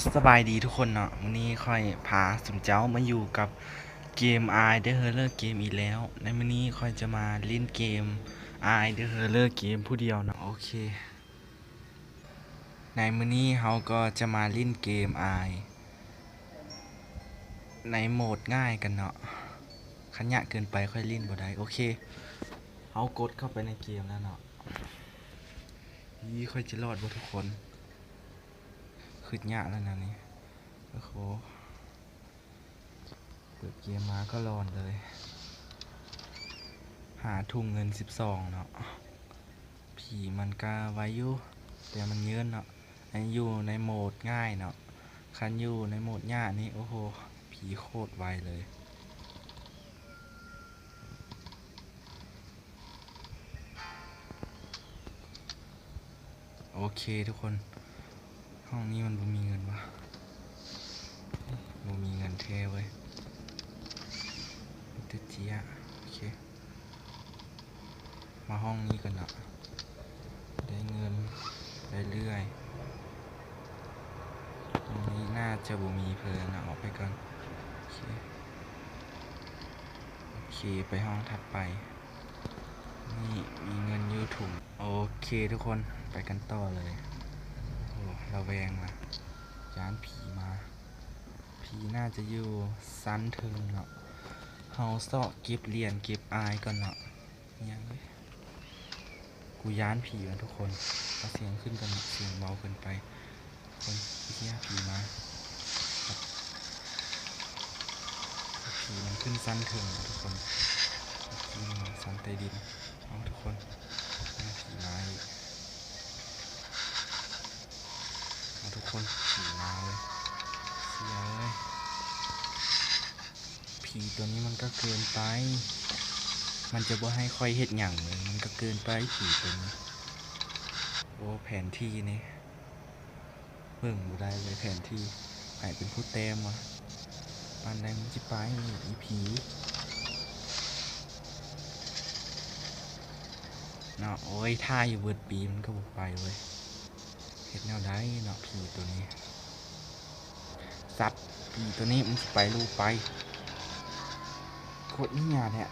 ສະບາຍດີທຸກຄົນເນາະ, ມື້ນີ້ຂ້ອຍພາຊຸມເຈົ້າມາຢູ່ກັບເກມ Eye the Horror Game ອີກແລ້ວ. ໃນມື້ນີ້ຂ້ອຍຈະມາຫຼິ້ນເກມ Eye the Horror Game ຜູ້ດຽວເນາະ. ໂອເຄ ໃນມື້ນີ້ເຮົາກໍຈະມາຫຼິ້ນເກມ Eye ໃນໂໝດງ່າຍກັນເນາະ. ຄັນຍາກເກີນໄປຂ້ອຍຫຼິ້ນບໍ່ໄດ້. ໂອເຄ ເຮົາກົດເຂົ້າໄປໃນເກມແລ້ວເນາະ. ອີ ຂ້ອຍຈະລອດບໍ່ທຸກຄົນ? ຄຶດຍາກແລ້ວນະນີ້. ໂອ້ໂຫ ເປີດເກມມາກໍຫຼອນເລີຍ. ຫາທຸງເງິນສິບສອງເນາະ. ຜີມັນກະໄວຢູ່ ແຕ່ມັນເຍີນເນາະ. ອັນນີ້ຢູ່ໃນໂໝດງ່າຍເນາະ. ຄັນຢູ່ໃນໂໝດຍາກນີ້ ໂອ້ໂຫ ຜີໂຄດໄວເລີຍ. ໂອເຄທຸກຄົນ ຫ້ອງນີ້ມັນບໍ່ມີເງິນວະ, ບໍ່ມີເງິນແທ້ເວີຍ ມີແຕ່ເຈ້ຍ. ໂອເຄ ມາຫ້ອງນີ້ກ່ອນເນາະ. ໄດ້ເງິນໄດ້ເລື້ອຍ. ຫ້ອງນີ້ໜ້າຈະບໍ່ມີເພິ່ນນະ, ອອກໄປກ່ອນ. ໂອເຄ ໂອເຄ ໄປຫ້ອງຖັດໄປ. ນີ້ມີເງິນຢູ່ຖົງ. ໂອເຄທຸກຄົນ ໄປກັນຕໍ່ເລີຍ. ໂອ້ ລະແວງວ່າ ຢ້ານຜີມາ. ຜີໜ້າຈະຢູ່ຊັ້ນເທິງເນາະ. ເຮົາເຊາະເກັບຫຼຽນເກັບອາຍກ່ອນເນາະ. ອີຫຍັງເອີຍ ກູຢ້ານຜີນະທຸກຄົນ. ເອົາສຽງຂຶ້ນກ່ອນເນາະ, ສຽງເບົາເກີນໄປ. ຄົນ ເອີຍ ຜີມາ. ຜີມັນຂຶ້ນຊັ້ນເທິງນະທຸກຄົນ. ຂຶ້ນຊັ້ນໃຕ້ດິນ. ເອົາທຸກຄົນ ເອົາ ຜີມາອີກ. ເອົາທຸກຄົນ ຜີມາເວີຍ. ເຊຍເອີຍ ຜີຕົວນີ້ມັນກໍເກີນໄປ. ມັນຈະບໍ່ໃຫ້ຂ້ອຍເຮັດຫຍັງເລີຍ. ມັນກໍເກີນໄປ ຜີຕົວນີ້. ໂອ້ ແຜນທີ່ນີ້ ເບິ່ງບໍ່ໄດ້ເລີຍແຜນທີ່. ໃຜເປັນຜູ້ແຕ້ມວະ? ປານໃດມັນຊິໄປ ອີ່ຜີເນາະ. ໂອ້ຍ ຖ້າຢູ່ເບິດປີມັນກໍບໍ່ໄປເວີຍ. ເຮັດແນວໃດເນາະ ຜີຕົວນີ້. ສັດ ຜີຕົວນີ້ມັນຊິໄປຫຼືບໍ່ໄປ? ໂຄດເຫຍແທ້.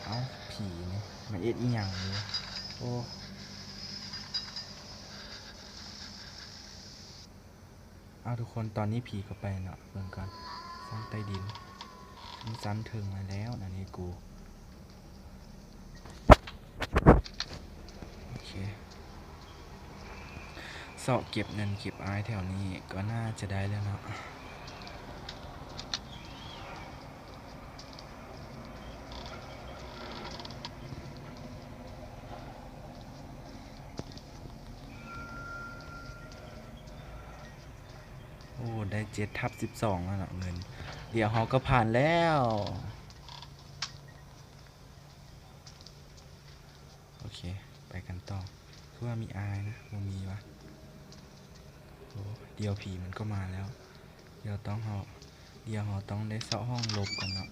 ເອົ້າ ຜີນີ້ມັນເຮັດອີ່ຫຍັງຢູ່? ໂອ້ ເອົາ ທຸກຄົນ ຕອນນີ້ຜີກໍໄປເນາະ. ເບິ່ງກ່ອນ ຊັ້ນໃຕ້ດິນ ຂຶ້ນຊັ້ນເທິງມາແລ້ວນະນີ້ກູ. ໂອເຄ ເຊາະເກັບເງິນເກັບອາຍແຖວນີ້ກໍໜ້າຈະໄດ້ແລ້ວເນາະ. ໂອ້ ໄດ້ເຈັດທັບສິບສອງແລ້ວເນາະເງິນ. ດຽວເຮົາກໍຜ່ານແລ້ວ. ໂອເຄ ໄປກັນຕໍ່. ຄືວ່າມີອາຍນະ ບໍ່ມີວະ. ໂອ້ ດຽວຜີມັນກໍມາແລ້ວ. ດຽວຕ້ອງເຮົາ ດຽວເຮົາຕ້ອງໄດ້ເຊາະຫ້ອງຫຼົບກ່ອນເນາະ.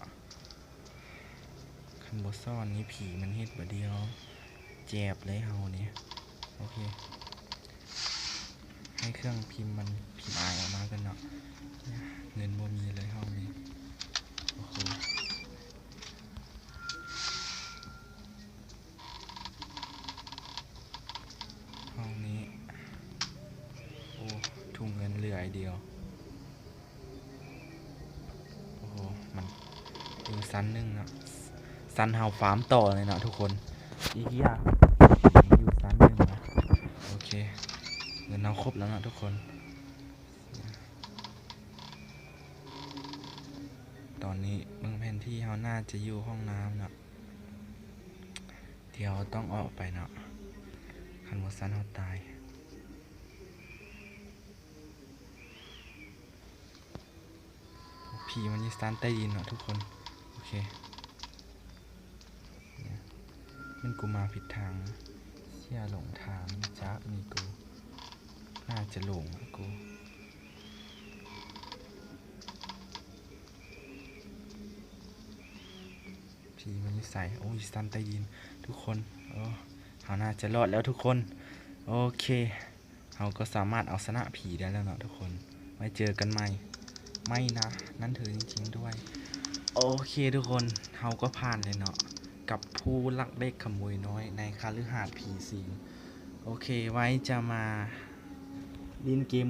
ຄັນບໍ່ຊ້ອນນີ້ ຜີມັນເຮັດບາດດຽວແຈບເລີຍເຮົານີ້. ໂອເຄ ໃຫ້ເຄື່ອງພິມມັນພິມອາຍອອກມາກ່ອນເນາະ. ເງິນບໍ່ມີເລີຍຫ້ອງນີ້. ໂອ້ໂຫ ຫ້ອງນີ້ ໂອ້ ຖົງເງິນເຫຼືອອັນດຽວ. ໂອ້ໂຫ ມັນຢູ່ຊັ້ນໜຶ່ງເນາະ. ຊັ້ນເຮົາຟາມຕໍ່ເລີຍເນາະທຸກຄົນ. ອີເຫຍ ຢູ່ຊັ້ນໜຶ່ງນະ. ໂອເຄ ເງິນເຮົາຄົບແລ້ວເນາະທຸກຄົນ. ຕອນນີ້ເບິ່ງແຜນທີ່ ເຮົາໜ້າຈະຢູ່ຫ້ອງນ້ຳເນາະ. ດຽວຕ້ອງອອກໄປເນາະ. ຄັນບໍ່ຊັ້ນເຮົາຕາຍ. ຜີມັນຢູ່ຊັ້ນໃຕ້ດິນເນາະທຸກຄົນ. ໂອເຄ ແມ່ນກູມາຜິດທາງ. ເຊຍ ຫຼົງທາງຈັກນີ້ກູ. ໜ້າຈະຫຼົງລະກູ. ຜີມັນຢູ່ໃສ? ໂອ້ຍ ຊັ້ນໃຕ້ດິນທຸກຄົນ. ໂອ້ ເຮົາໜ້າຈະລອດແລ້ວທຸກຄົນ. ໂອເຄ ເຮົາກໍສາມາດເອົາຊະນະຜີໄດ້ແລ້ວເນາະທຸກຄົນ. ໄວ້ເຈີກັນໃໝ່. ໄມ່ນະ ນັ້ນເທີຈິງໆດ້ວຍ. ໂອເຄທຸກຄົນ ເຮົາກໍຜ່ານແລ້ວເນາະ ກັບຜູ້ລັກເລັກຂະໂມຍນ້ອຍໃນຄະລືຫາດຜີສິງ. ໂອເຄ ໄວ້ຈະມາຫຼິ້ນເກມ